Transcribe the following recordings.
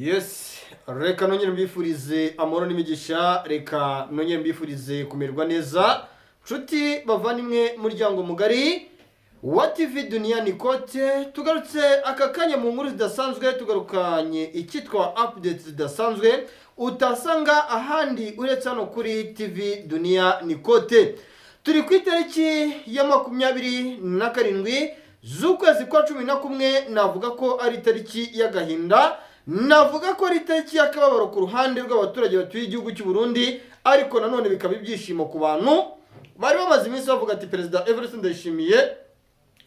Yes, reka nongere mbifurize amahoro n'imigisha, reka nongere mbifurize kumererwa neza. Nshuti bavandimwe, muryango mugari wa TV Duniani Kote, tugarutse aka kanya mu nkuru zidasanzwe, tugarukanye icyitwa update zidasanzwe utasanga ahandi uretse hano kuri TV Duniani Kote. Turi ku itariki ya 27 z'ukwezi kwa 11. Navuga ko ari itariki y'agahinda, navuga ko ari itariki y'akababaro ku ruhande rw'abaturage batuye igihugu cy'u Burundi, ariko nanone bikaba ibyishimo ku bantu bari bamaze iminsi bavuga ati: "Perezida Evariste Ndayishimiye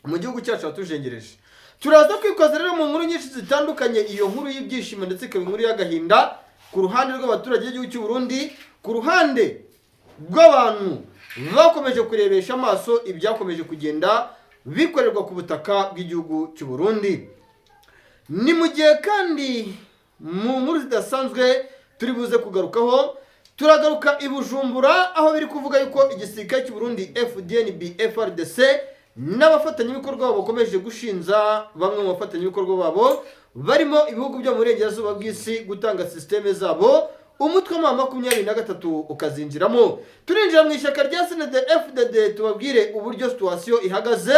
mu gihugu cyacu yatujengereje." Turaza kwikoza rero mu nkuru nyinshi zitandukanye, iyo nkuru y'ibyishimo ndetse ikaba inkuru y'agahinda ku ruhande rw'abaturage b'igihugu cy'u Burundi, ku ruhande rw'abantu bakomeje kurebesha amaso ibyakomeje kugenda bikorerwa ku butaka bw'igihugu cy'u Burundi. Ni mu gihe kandi mu nkuru zidasanzwe turi buze kugarukaho, turagaruka i Bujumbura, aho biri kuvuga yuko igisirikare cy'u Burundi FDNB, FARDC n'abafatanyabikorwa babo bakomeje gushinja bamwe mu bafatanyabikorwa babo barimo ibihugu byo mu burengerazuba bw'isi gutanga système zabo, umutwe wa 23 ukazinjiramo. Turinjira mu ishyaka rya CNDD FDD, tubabwire uburyo situation ihagaze.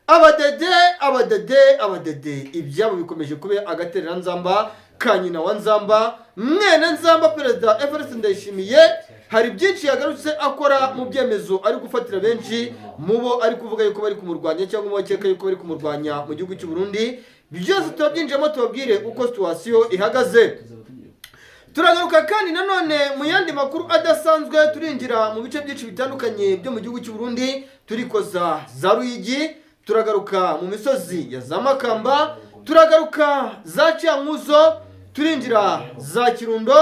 Abadede, abadede, abadede, ibyabo bikomeje kuba agatereranzamba ka nyina wa Nzamba, mwene Nzamba. Perezida Evariste Ndayishimiye hari byinshi yagarutse akora mu byemezo ari gufatira benshi mu bo ari kuvuga yuko bari kumurwanya, cyangwa mu bakeka yuko bari kumurwanya mu gihugu cy'u Burundi. Byose turabyinjiramo, tubabwire uko situation ihagaze. Turagaruka kandi nanone mu yandi makuru adasanzwe, turinjira mu bice byinshi bitandukanye byo mu gihugu cy'u Burundi, turikoza za Ruyigi, turagaruka mu misozi ya za Makamba, turagaruka za Cankuzo, turinjira za Kirundo,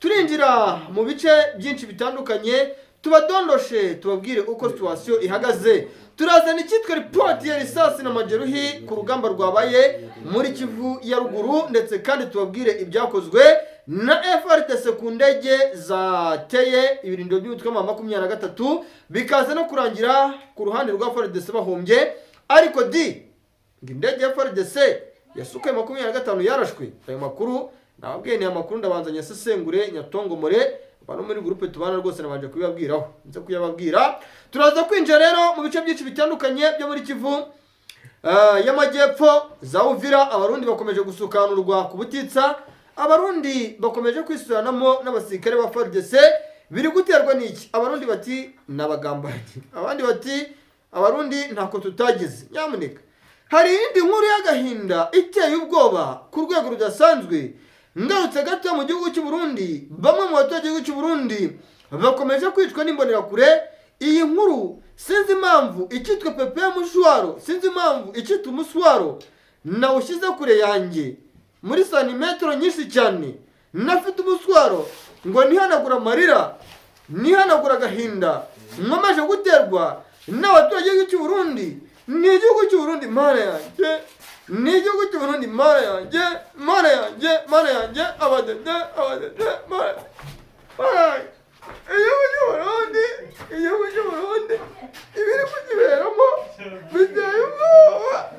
turinjira mu bice byinshi bitandukanye, tubadondoshe, tubabwire uko situation ihagaze. Turazana icyitwa ripoti ya risasi na majeruhi ku rugamba rwabaye muri Kivu ya Ruguru, ndetse kandi tubabwire ibyakozwe na FARDC ku ndege zateye ibirindiro by'umutwe wa 23, bikaza no kurangira ku ruhande rwa FARDC bahombye. Ariko di ngo indege ya FARDC ya Sukhoi 25 yarashwe. Ayo makuru nababwiye ni amakuru ndabanza nyasesengure, nyatongomore. Abantu muri groupe tubana rwose nabanje kubibabwiraho, nze kuyababwira. Turaza kwinjira rero mu bice byinshi bitandukanye byo muri Kivu y'Amajyepfo, za Uvira. Abarundi bakomeje gusukanurwa ku butitsa, Abarundi bakomeje kwisuranamo n'abasirikare ba FARDC. Biri guterwa n'iki? Abarundi bati ni abagambanyi, abandi bati Abarundi ntako tutagize. Nyamuneka, hari iyindi nkuru y'agahinda iteye ubwoba ku rwego rudasanzwe. Ngarutse gato mu gihugu cy'u Burundi, bamwe mu baturage b'igihugu cy'u Burundi bakomeje kwicwa n'imbonerakure. Iyi nkuru sinzi impamvu icyitwa pepe mushwaro, sinzi impamvu icyitwa umuswaro nawushyize kure yanjye muri santimetero nyinshi cyane. Nafite umuswaro ngo nihanagure amarira, nihanagure agahinda nkomeje guterwa n'abaturage b'igihugu cy'u Burundi. Ni igihugu cy'u Burundi, Mana yanjye, ni igihugu cy'u Burundi, Mana yanjye, Mana yanjye, Mana yanjye. Abadede, abadede, Mana, Mana yanjye, igihugu cy'u Burundi, igihugu cy'u Burundi, ibiri kukiberamo biteye ubwoba.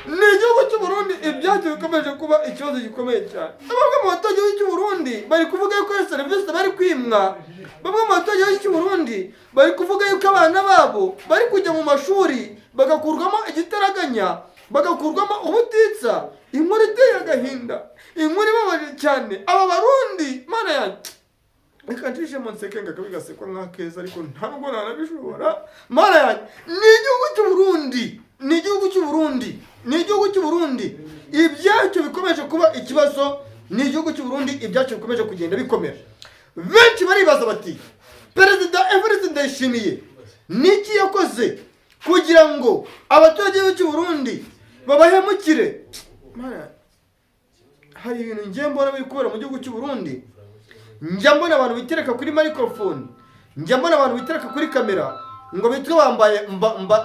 Ni igihugu cy'u Burundi, ibyacu bikomeje kuba ikibazo gikomeye cyane. Bamwe mu baturage b'igihugu cy'u Burundi bari kuvuga yuko iyo serivisi bari kwimwa. Bamwe mu baturage b'igihugu cy'u Burundi bari kuvuga yuko abana babo bari kujya mu mashuri bagakurwamo igitaraganya, bagakurwamo ubutitsa. Inkuru iteye agahinda, inkuru ibabaje cyane. Aba Barundi, Mana yanjye, reka nshishemo nseke ngo akabi gasekwa nk'akeza, ariko ntabwo nanabishobora. Mana yanjye, ni igihugu cy'u Burundi, ni igihugu cy'u Burundi, ni igihugu cy'u Burundi, ibyacyo bikomeje kuba ikibazo. Ni igihugu cy'u Burundi, ibyacyo bikomeje kugenda bikomera. Benshi baribaza bati: "Perezida Evariste Ndayishimiye niki yakoze kugira ngo abaturage b'igihugu cy'u Burundi babahemukire?" Mana, hari ibintu ngiye mbona biri kubera mu gihugu cy'u Burundi. Njya mbona abantu bitereka kuri microphone, njya mbona abantu bitereka kuri kamera ngo bitwe bambaye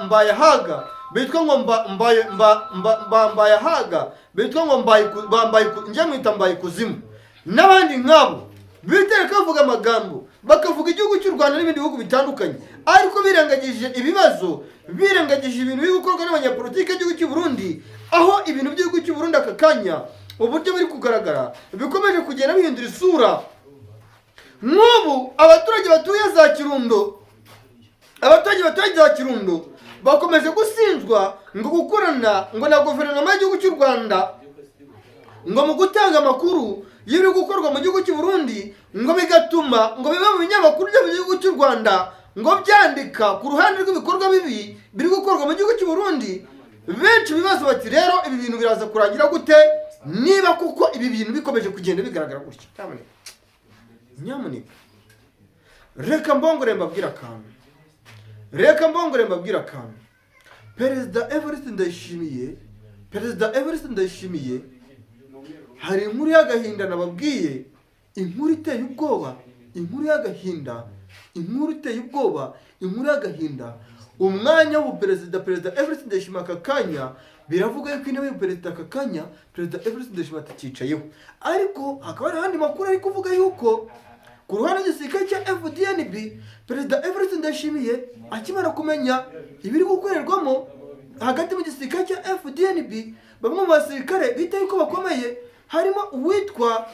mbaye haga, bitwa ngo mba mbaye mba mba mba mbaye haga, bitwa ngo mbaye bambaye njya mwita mbaye kuzimu n'abandi nk'abo bitereka bavuga amagambo, bakavuga igihugu cy'u Rwanda n'ibindi bihugu bitandukanye, ariko birengagije ibibazo, birengagije ibintu biri gukorwa n'abanyapolitike b'igihugu cy'u Burundi, aho ibintu by'igihugu cy'u Burundi aka kanya Uburyo biri kugaragara bikomeje kugenda bihindura isura. Nk'ubu abaturage batuye za Kirundo, abaturage batuye za Kirundo bakomeje gushinjwa ngo gukorana ngo na guverinoma y'igihugu cy'u Rwanda ngo mu gutanga amakuru y'ibiri gukorwa mu gihugu cy'u Burundi, ngo bigatuma ngo bimwe mu binyamakuru byo mu gihugu cy'u Rwanda ngo byandika ku ruhande rw'ibikorwa bibi biri gukorwa mu gihugu cy'u Burundi. Benshi bibaza bati: "Rero ibi bintu biraza kurangira gute niba kuko ibi bintu bikomeje kugenda bigaragara gutya?" Nyamuneka, nyamuneka, reka mbongore mbabwire akantu, reka mbongore mbabwire akantu. Perezida Evariste Ndayishimiye, Perezida Evariste Ndayishimiye, hari inkuru y'agahinda nababwiye, inkuru iteye ubwoba, inkuru y'agahinda, inkuru iteye ubwoba, inkuru y'agahinda. Umwanya w'ubuperezida, Perezida Evariste Ndayishimiye aka kanya biravuga yuko intebe y'ubuperezida aka kanya Perezida Evariste Ndayishimiye atacyicayeho, ariko hakaba hari ahandi makuru ari kuvuga yuko ku ruhande rw'igisirikare cya FDNB, Perezida Evariste Ndayishimiye akimara kumenya ibiri gukorerwamo hagati mu gisirikare cya FDNB, bamwe mu basirikare bita yuko bakomeye, harimo uwitwa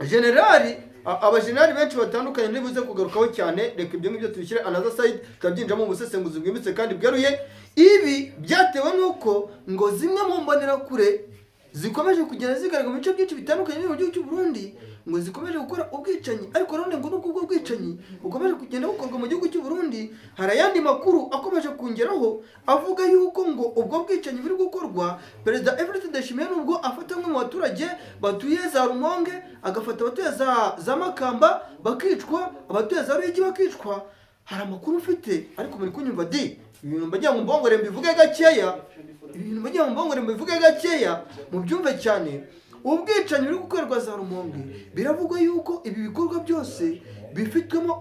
generali, abajenerali benshi batandukanye ntibuze kugarukaho cyane. Reka ibyo ngibyo tubishyire another side, turabyinjiramo mu busesenguzi bwimbitse kandi bweruye. Ibi byatewe n'uko ngo zimwe mu mbonerakure zikomeje kugenda zigaragara mu bice byinshi bitandukanye byo mu gihugu cy'u Burundi, ngo zikomeje gukora ubwicanyi. Ariko none ngo nubwo ubwo bwicanyi bukomeje kugenda bukorwa mu gihugu cy'u Burundi, hari ayandi makuru akomeje kongeraho avuga yuko ngo ubwo bwicanyi buri gukorwa, Perezida Evariste Ndayishimiye nubwo afata bamwe mu baturage batuye za Rumonge, agafata abatuye za Makamba bakicwa, abatuye za Ruyigi bakicwa. Hari amakuru mfite, ariko muri kunyumva di, ibintu mbagira ngo mbongore mbivuge gakeya, ibintu mbagira ngo mbongore mbivuge gakeya mubyumve cyane. Ubwicanyi buri gukorerwa za Rumonge, biravugwa yuko ibi bikorwa byose bifitwemo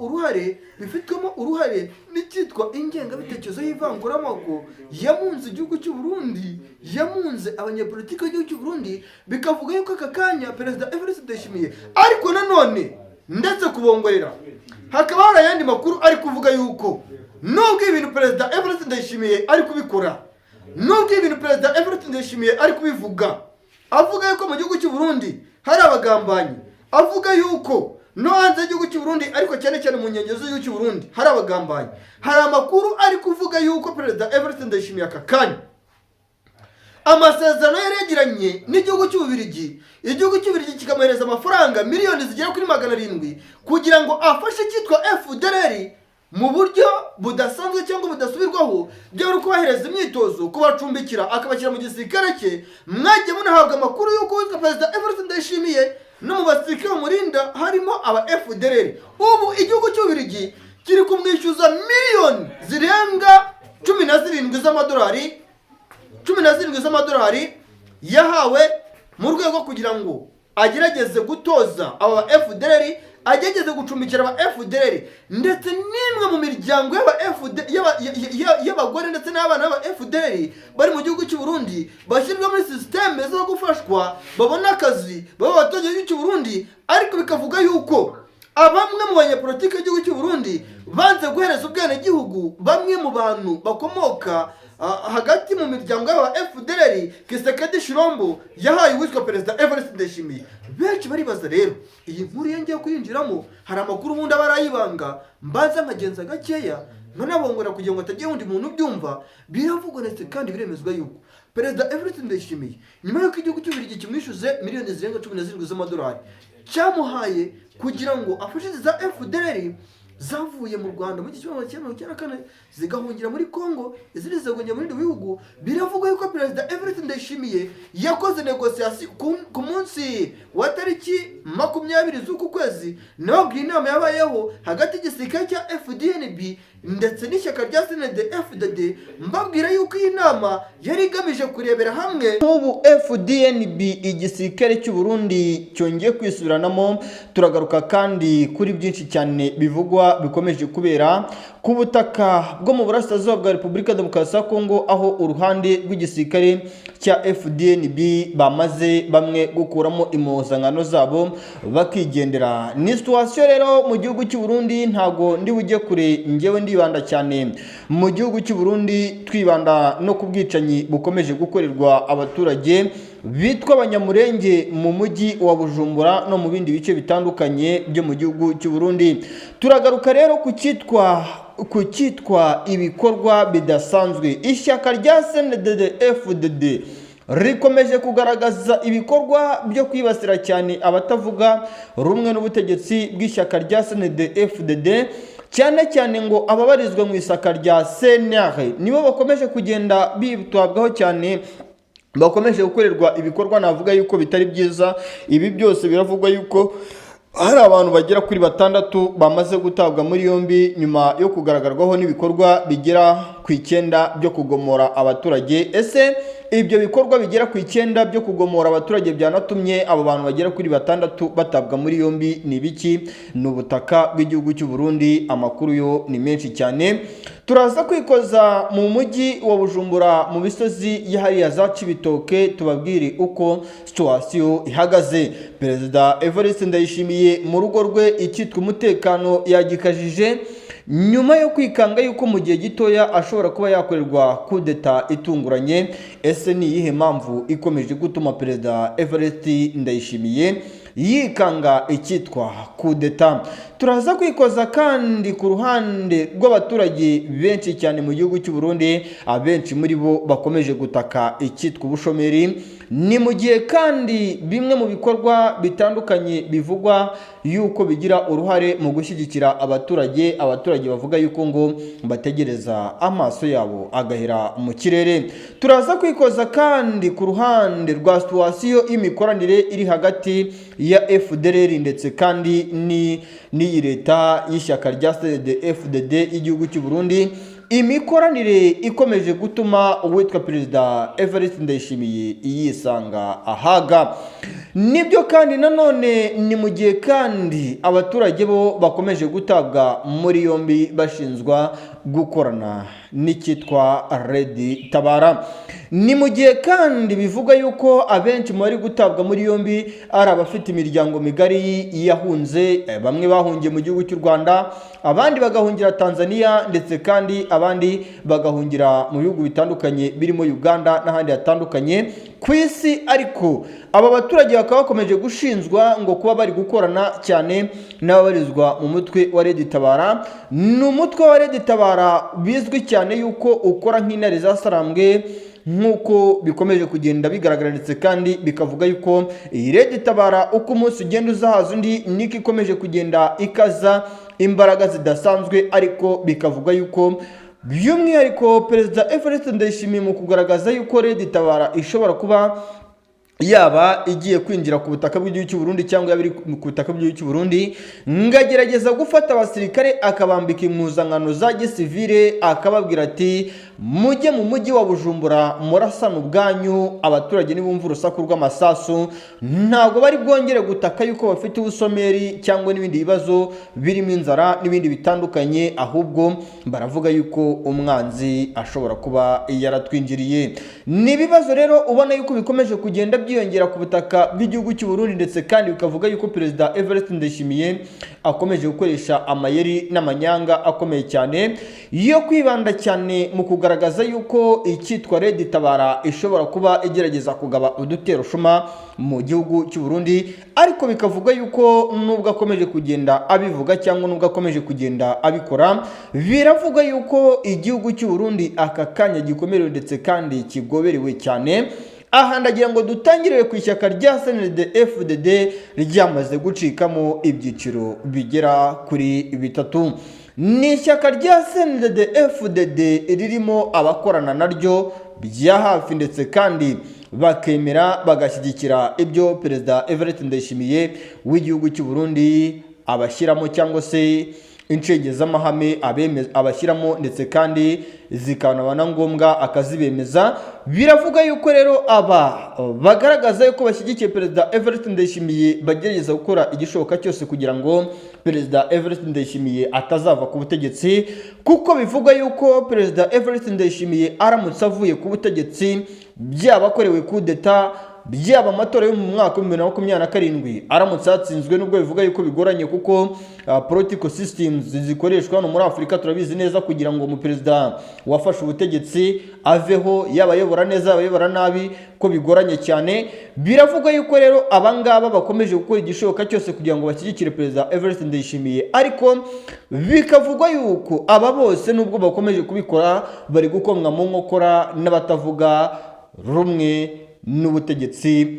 uruhare n'icyitwa ingengabitekerezo y'ivanguramoko yamunze igihugu cy'u Burundi, yamunze abanyepolitiki b'igihugu cy'u Burundi. Bikavuga yuko aka kanya Perezida Evariste Ndayishimiye, ariko nanone ndetse kubongorera, hakaba hari ayandi makuru ari kuvuga yuko nubwo ibintu Perezida Evariste Ndayishimiye ari kubikora, nubwo ibintu Perezida Evariste Ndayishimiye ari kubivuga, avuga yuko mu gihugu cy'u Burundi hari abagambanyi, avuga yuko no hanze y'igihugu cy'u Burundi, ariko cyane cyane mu nkengero z'igihugu cy'u Burundi hari abagambanyi, hari amakuru ari kuvuga yuko Perezida Evariste Ndayishimiye aka kanya amasezerano yari yagiranye n'igihugu cy'Ububirigi, igihugu cy'Ububirigi kikamuhereza amafaranga miliyoni zigera kuri 700 kugira ngo afashe icyitwa FDLR mu buryo budasanzwe cyangwa budasubirwaho, byaba ari kubahereza imyitozo, kubacumbikira, akabashyira mu gisirikare cye. Mwagiye munahabwa amakuru y'uko witwa Perezida Evariste Ndayishimiye no mu basirikare bamurinda harimo aba FDLR. Ubu igihugu cy'Ububirigi kiri kumwishyuza miliyoni zirenga 17 z'amadolari, 17 z'amadolari yahawe mu rwego kugira ngo agerageze gutoza aba FDLR, agerageze gucumbikira aba FDLR, ndetse n'imwe mu miryango y'aba FD y'abagore ndetse n'abana b'aba FDLR bari mu gihugu cy'u Burundi bashyirwa muri système zo gufashwa, babona akazi, baba abaturage b'igihugu cy'u Burundi. Ariko bikavuga yuko abamwe mu banyepolitiki b'igihugu cy'u Burundi banze guhereza ubwenegihugu bamwe mu bantu bakomoka hagati mu miryango y'aba FDLR Tshisekedi Tshilombo yahaye uwitwa Perezida Evariste Ndayishimiye. Benshi baribaza rero, iyi nkuru iyo ngiye kuyinjiramo, hari amakuru ubundi aba arayibanga, mbanza nkagenza gakeya nkanabongora kugira ngo hatagira undi muntu ubyumva. Biravugwa ndetse kandi biremezwa yuko Perezida Evariste Ndayishimiye, nyuma y'uko igihugu cy'Ububiligi kimwishyuze miliyoni zirenga 17 z'amadolari cyamuhaye kugira ngo afashe za FDLR zavuye mu Rwanda mu 1994 zigahungira muri Congo, izindi zigahungira mu bindi bihugu, biravugwa yuko Perezida Evariste Ndayishimiye yakoze négociation ku munsi wa tariki 20 z'uku kwezi. Nababwiye inama yabayeho hagati y'igisirikare cya FDNB ndetse n'ishyaka rya CNDD FDD, mbabwira yuko iyi nama yari igamije kurebera hamwe. Nk'ubu FDNB, igisirikare cy'u Burundi, cyongeye kwisubiranamo. Turagaruka kandi kuri byinshi cyane bivugwa bikomeje kubera ku butaka bwo mu burasirazuba bwa Repubulika Demokarasi ya Kongo, aho uruhande rw'igisirikare cya FDNB bamaze bamwe gukuramo impuzankano zabo bakigendera. Ni situation rero mu gihugu cy'u Burundi. Ntago ndi bujye kure, njyewe ndibanda cyane mu gihugu cy'u Burundi, twibanda no ku bwicanyi bukomeje gukorerwa abaturage. bitwa Abanyamurenge mu mujyi wa Bujumbura no mu bindi bice bitandukanye byo mu gihugu cy'u Burundi. Turagaruka rero ku cyitwa ibikorwa bidasanzwe. Ishyaka rya CNDD FDD rikomeje kugaragaza ibikorwa byo kwibasira cyane abatavuga rumwe n'ubutegetsi bw'ishyaka rya CNDD FDD, cyane cyane ngo ababarizwa mu ishyaka rya CNR nibo bakomeje kugenda bitabwaho cyane, bakomeje gukorerwa ibikorwa navuga yuko bitari byiza. Ibi byose biravugwa yuko hari abantu bagera kuri batandatu bamaze gutabwa muri yombi nyuma yo kugaragarwaho n'ibikorwa bigera ku 9 byo kugomora abaturage. Ese ibyo bikorwa bigera ku 9 byo kugomora abaturage byanatumye abo bantu bagera kuri batandatu batabwa muri yombi ni ibiki? Ni ubutaka bw'igihugu cy'u Burundi. Amakuru yo ni menshi cyane. Turaza kwikoza mu mujyi wa Bujumbura, mu misozi yahariya za Cibitoke, tubabwire uko situation ihagaze. Perezida Evariste Ndayishimiye mu rugo rwe icyitwa umutekano yagikajije nyuma yo kwikanga yuko mu gihe gitoya ashobora kuba yakorerwa kudeta itunguranye. Ese ni iyihe mpamvu ikomeje gutuma Perezida Evariste Ndayishimiye yikanga icyitwa kudeta? Turaza kwikoza kandi ku ruhande rw'abaturage benshi cyane mu gihugu cy'u Burundi, abenshi muri bo bakomeje gutaka icyitwa ubushomeri. Ni mu gihe kandi bimwe mu bikorwa bitandukanye bivugwa yuko bigira uruhare mu gushyigikira abaturage, abaturage bavuga yuko ngo bategereza amaso yabo agahera mu kirere. Turaza kwikoza kandi ku ruhande rwa situation y'imikoranire iri hagati ya FDLR ndetse kandi n'iyi leta y'ishyaka rya CNDD-FDD y'igihugu cy'u Burundi, imikoranire ikomeje gutuma uwitwa Perezida Evariste Ndayishimiye yisanga ahaga. Nibyo kandi nanone ni mu gihe kandi abaturage bo bakomeje gutabwa muri yombi bashinzwa gukorana n'icyitwa Red Tabara. Ni mu gihe kandi bivuga yuko abenshi mu bari gutabwa muri yombi ari abafite imiryango migari yahunze, bamwe bahungiye mu gihugu cy'u Rwanda, abandi bagahungira Tanzania, ndetse kandi abandi bagahungira mu bihugu bitandukanye birimo Uganda n'ahandi hatandukanye ku isi. Ariko aba baturage bakaba bakomeje gushinjwa ngo kuba bari gukorana cyane n'ababarizwa mu mutwe wa Red Tabara. Ni umutwe wa Red Tabara bizwi cyane yuko ukora nk'intare zasarambwe, nk'uko bikomeje kugenda bigaragara, ndetse kandi bikavuga yuko iyi Red Tabara uko umunsi ugenda uzahaza undi niko ikomeje kugenda ikaza imbaraga zidasanzwe. Ariko bikavuga yuko by'umwihariko Perezida Evariste Ndayishimiye mu kugaragaza yuko Red Tabara ishobora kuba yaba igiye kwinjira ku butaka bw'igihugu cy'u Burundi cyangwa yaba iri ku butaka bw'igihugu cy'u Burundi, ngagerageza gufata abasirikare akabambika impuzankano za gisivile, akababwira ati: "Mujye mu mujyi wa Bujumbura murasana ubwanyu, abaturage nibumva urusaku rw'amasasu ntabwo bari bwongere gutaka yuko bafite ubusomeri cyangwa n'ibindi bibazo birimo inzara n'ibindi bitandukanye, ahubwo baravuga yuko umwanzi ashobora kuba yaratwinjiriye." Ni ibibazo rero ubona yuko bikomeje kugenda byiyongera ku butaka bw'igihugu cy'u Burundi, ndetse kandi bikavuga yuko Perezida Evariste Ndayishimiye akomeje gukoresha amayeri n'amanyanga akomeye cyane yo kwibanda cyane mu kugaragaza yuko icyitwa Red Tabara ishobora kuba igerageza kugaba udutero shuma mu gihugu cy'u Burundi. Ariko bikavuga yuko nubwo akomeje kugenda abivuga cyangwa nubwo akomeje kugenda abikora, biravuga yuko igihugu cy'u Burundi aka kanya gikomerewe ndetse kandi kigoberewe cyane. Aha ndagira ngo dutangire ku ishyaka rya CNDD FDD ryamaze gucikamo ibyiciro bigera kuri bitatu. Ni ishyaka rya CNDD FDD ririmo abakorana naryo bya hafi, ndetse kandi bakemera bagashyigikira ibyo Perezida Evariste Ndayishimiye w'igihugu cy'u Burundi abashyiramo, cyangwa se incengezamahame abashyiramo, ndetse kandi zikanaba na ngombwa akazibemeza. Biravuga yuko rero aba bagaragaza yuko bashyigikiye Perezida Evariste Ndayishimiye bagerageza gukora igishoboka cyose kugira ngo Perezida Evariste Ndayishimiye atazava ku butegetsi, kuko bivuga yuko Perezida Evariste Ndayishimiye aramutse avuye ku butegetsi byaba akorewe kudeta Byaba amatora yo mu mwaka wa 2027 aramutse yatsinzwe, nubwo bivuga yuko bigoranye, kuko political systems zikoreshwa hano muri Afurika turabizi neza, kugira ngo umuperezida wafashe ubutegetsi aveho, yaba ayobora neza, yaba ayobora nabi, ko bigoranye cyane. Biravugwa yuko rero abangaba bakomeje gukora igishoboka cyose kugira ngo bashyigikire Perezida Evariste Ndayishimiye, ariko bikavugwa yuko aba bose, nubwo bakomeje kubikora, bari gukomwa mu nkokora n'abatavuga rumwe n'ubutegetsi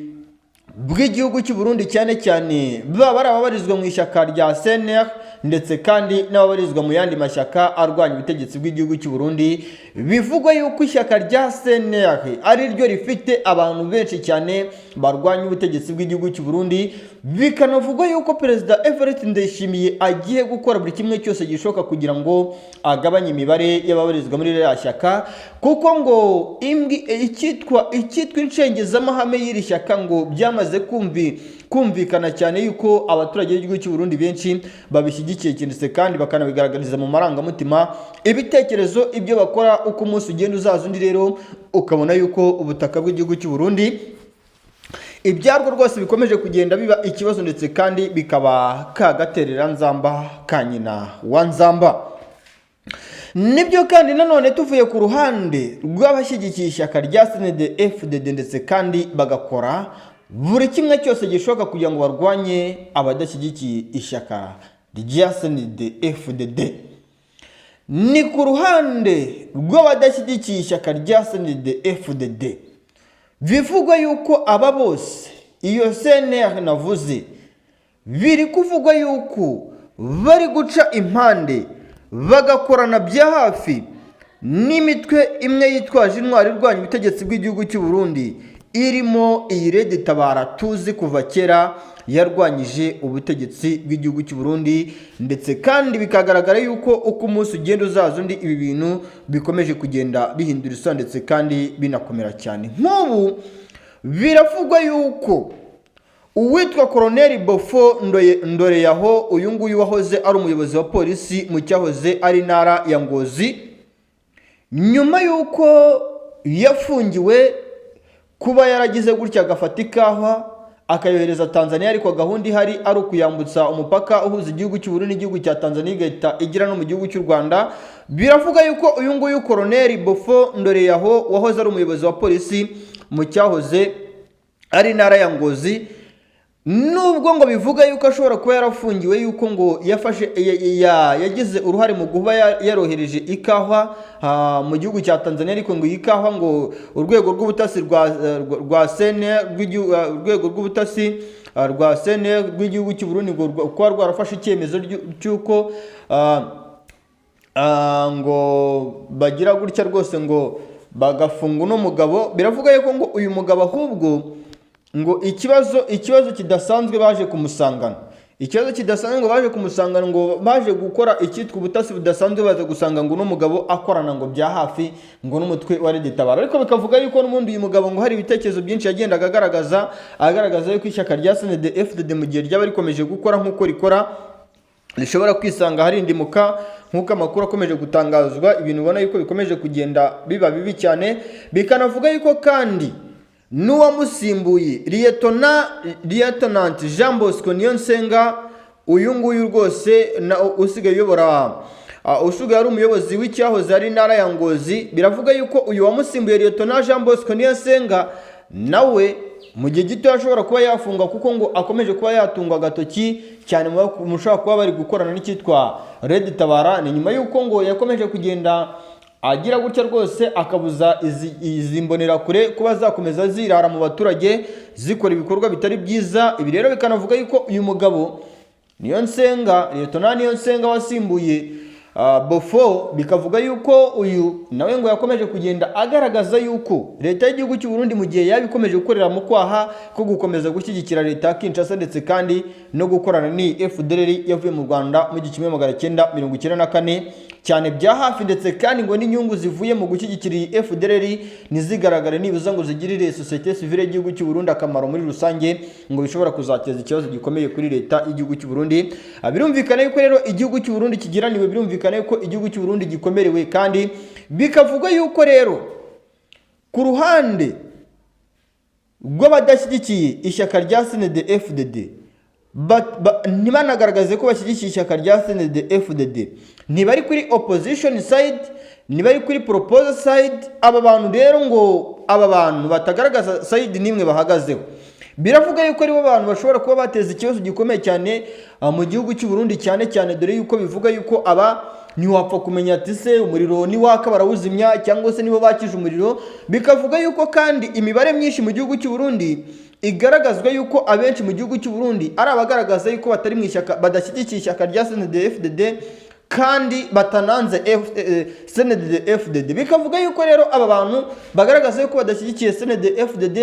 bw'igihugu cy'u Burundi, cyane cyane baba ari ababarizwa mu ishyaka rya CNR, ndetse kandi n'ababarizwa mu yandi mashyaka arwanya ubutegetsi bw'igihugu cy'u Burundi. Bivugwa yuko ishyaka rya CNR ari ryo rifite abantu benshi cyane barwanya ubutegetsi bw'igihugu cy'u Burundi. Bikanavugwa yuko Perezida Evariste Ndayishimiye agiye gukora buri kimwe cyose gishoboka kugira ngo agabanye imibare y'ababarizwa muri ririya shyaka, kuko ngo imbwi icyitwa incengezamahame y'iri shyaka ngo byamaze kumvikana cyane yuko abaturage b'igihugu cy'u Burundi benshi babishyigikiye, ndetse kandi bakanabigaragariza mu marangamutima, ibitekerezo, ibyo bakora uko umunsi ugenda uzaza undi. Rero ukabona yuko ubutaka bw'igihugu cy'u Burundi ibyarwo rwose bikomeje kugenda biba ikibazo, ndetse kandi bikaba kagaterera nzamba ka nyina wa nzamba. Nibyo kandi nanone, tuvuye ku ruhande rw'abashyigikiye ishyaka rya CNDD FDD, ndetse kandi bagakora buri kimwe cyose gishoboka kugira ngo barwanye abadashyigikiye ishyaka rya CNDD FDD, ni ku ruhande rw'abadashyigikiye ishyaka rya CNDD FDD, bivugwa yuko aba bose, iyo CNR navuze, biri kuvugwa yuko bari guca impande bagakorana bya hafi n'imitwe imwe yitwaje intwari irwanya ubutegetsi bw'igihugu cy'u Burundi, irimo iyi Red Tabara tuzi kuva kera yarwanyije ubutegetsi bw'igihugu cy'u Burundi. Ndetse kandi bikagaragara yuko uko umunsi ugenda uzaza undi, ibi bintu bikomeje kugenda bihindura isura, ndetse kandi binakomera cyane. Nk'ubu biravugwa yuko uwitwa Koroneri Bofo Ndoreyaho, uyu nguyu wahoze ari umuyobozi wa polisi mu cyahoze ari intara ya Ngozi, nyuma y'uko yafungiwe kuba yaragize gutya agafata ikawa akayohereza Tanzania, ariko gahunda ihari ari ukuyambutsa umupaka uhuza igihugu cy'u Burundi n'igihugu cya Tanzania, igahita igera no mu gihugu cy'u Rwanda. Biravuga yuko uyu nguyu Koroneri Bofo Ndoreyaho, wahoze ari umuyobozi wa polisi mu cyahoze ari intara ya Ngozi, nubwo ngo bivuga yuko ashobora kuba yarafungiwe yuko ngo yafashe yagize uruhare mu kuba yarohereje ikawa mu gihugu cya Tanzania, ariko ngo iyi kawa ngo urwego rw'ubutasi rwa sene urwego rw'ubutasi rwa sene rw'igihugu cy'u Burundi ngo kuba rwarafashe icyemezo cy'uko ngo bagira gutya rwose ngo bagafunga uno mugabo. Biravuga yuko ngo uyu mugabo ahubwo ngo ikibazo kidasanzwe baje kumusangana, ikibazo kidasanzwe ngo baje kumusangana, ngo baje gukora icyitwa ubutasi budasanzwe, baza gusanga ngo uno mugabo akorana ngo bya hafi ngo n'umutwe wa Red Tabara. Ariko bikavuga yuko n'ubundi uyu mugabo ngo hari ibitekerezo byinshi yagendaga agaragaza yuko ishyaka rya CNDD FDD, mu gihe ryaba rikomeje gukora nk'uko rikora, rishobora kwisanga harindimuka, nk'uko amakuru akomeje gutangazwa. Ibintu ubona yuko bikomeje kugenda biba bibi cyane. Bikanavuga yuko kandi n'uwamusimbuye, Lieutenant Jean Bosco Niyonsenga, uyu nguyu rwose usigaye uyobora, usigaye ari umuyobozi w'icyahoze ari intara ya Ngozi, biravuga yuko uyu wamusimbuye, Lieutenant Jean Bosco Niyonsenga, nawe mu gihe gito ashobora kuba yafungwa, kuko ngo akomeje kuba yatungwa agatoki cyane mu mushobora kuba bari gukorana n'icyitwa Red Tabara. Ni nyuma y'uko ngo yakomeje kugenda agira gutya rwose akabuza izi mbonerakure kuba zakomeza zirara mu baturage zikora ibikorwa bitari byiza. Ibi rero bikanavuga yuko uyu mugabo Niyonsenga, Lieutenant Niyonsenga wasimbuye Bofo, bikavuga yuko uyu nawe ngo yakomeje kugenda agaragaza yuko leta y'igihugu cy'u Burundi, mu gihe yaba ikomeje gukorera mu kwaha ko gukomeza gushyigikira leta ya Kinshasa, ndetse kandi no gukorana ni FDLR yavuye mu Rwanda mu 1994 cyane bya hafi, ndetse kandi ngo n'inyungu zivuye mu gushyigikira iyi FDLR ntizigaragare nibuza ngo zigirire sosiyete sivile y'igihugu cy'u Burundi akamaro muri rusange, ngo bishobora kuzateza ikibazo gikomeye kuri leta y'igihugu cy'u Burundi. Birumvikana yuko rero igihugu cy'u Burundi kigiraniwe, birumvikana yuko igihugu cy'u Burundi gikomerewe. Kandi bikavugwa yuko rero ku ruhande rw'abadashyigikiye ishyaka rya CNDD FDD, ntibanagaragaze ko bashyigikiye ishyaka rya CNDD FDD, ntibari kuri opposition side, ntibari kuri proposal side. Aba bantu rero, ngo aba bantu batagaragaza side n'imwe bahagazeho, biravuga yuko aribo bantu bashobora kuba bateza ikibazo gikomeye cyane mu gihugu cy'u Burundi, cyane cyane dore yuko bivuga yuko aba ntiwapfa kumenya ati se umuriro niwaka barawuzimya cyangwa se nibo bakije umuriro. Bikavuga yuko kandi imibare myinshi mu gihugu cy'u Burundi igaragazwa yuko abenshi mu gihugu cy'u Burundi ari abagaragaza yuko batari mu ishyaka, badashyigikiye ishyaka rya CNDD-FDD kandi batananze CNDD-FDD. Bikavuga yuko rero aba bantu bagaragaza yuko badashyigikiye CNDD-FDD,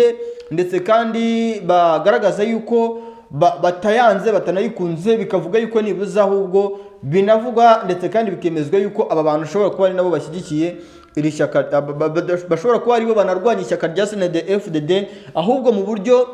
ndetse kandi bagaragaza yuko batayanze, batanayikunze, bikavuga yuko nibuze ahubwo binavugwa ndetse kandi bikemezwa yuko aba bantu ushobora kuba ari nabo bashyigikiye iri shyaka, bashobora kuba aribo banarwanya ishyaka rya CNDD-FDD ahubwo mu buryo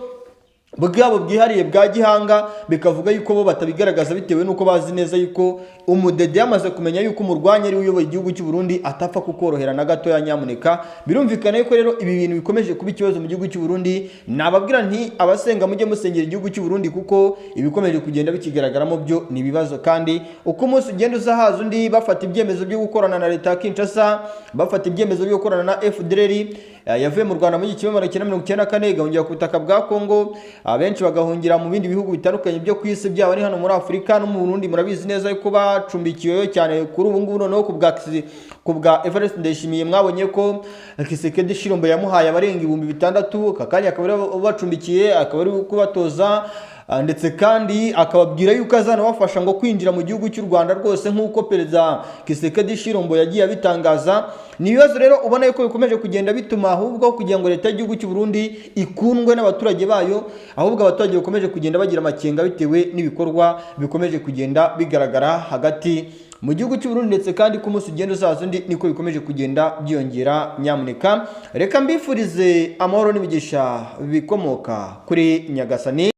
bwabo bwihariye bwa gihanga. Bikavuga yuko bo batabigaragaza bitewe n'uko bazi neza yuko umudede yamaze kumenya yuko umurwanya ari we uyoboye igihugu cy'u Burundi atapfa kukorohera na gatoya nyamuneka. Birumvikana yuko rero ibi bintu bikomeje kuba ikibazo mu gihugu cy'u Burundi. Nababwira nti abasenga mujye musengera igihugu cy'u Burundi, kuko ibikomeje kugenda bikigaragaramo byo ni ibibazo. Kandi uko umunsi ugenda uza haza undi, bafata ibyemezo byo gukorana na leta ya Kinshasa, bafata ibyemezo byo gukorana na FDLR yavuye mu Rwanda muri 1994 igahungira ku butaka bwa Congo, abenshi bagahungira mu bindi bihugu bitandukanye byo ku isi, byaba ari hano muri Afurika no mu Burundi. Murabizi neza yuko bacumbikiweyo cyane kuri ubu ngubu. Noneho ku bwa Evariste Ndayishimiye, mwabonye ko Tshisekedi Tshilombo yamuhaye abarenga 6000, aka kanya akaba ari bacumbikiye, akaba ari kubatoza, ndetse kandi akababwira yuko azanabafasha ngo kwinjira mu gihugu cy'u Rwanda rwose, nk'uko Perezida Tshisekedi Tshilombo yagiye abitangaza. Ni ibibazo rero ubona yuko bikomeje kugenda bituma ahubwo kugira ngo leta y'igihugu cy'u Burundi ikundwe n'abaturage bayo, ahubwo abaturage bakomeje kugenda bagira amakenga bitewe n'ibikorwa bikomeje kugenda bigaragara hagati mu gihugu cy'u Burundi, ndetse kandi ko umunsi ugenda uzaza undi niko bikomeje kugenda byiyongera nyamuneka. Reka mbifurize amahoro n'imigisha bikomoka kuri Nyagasani.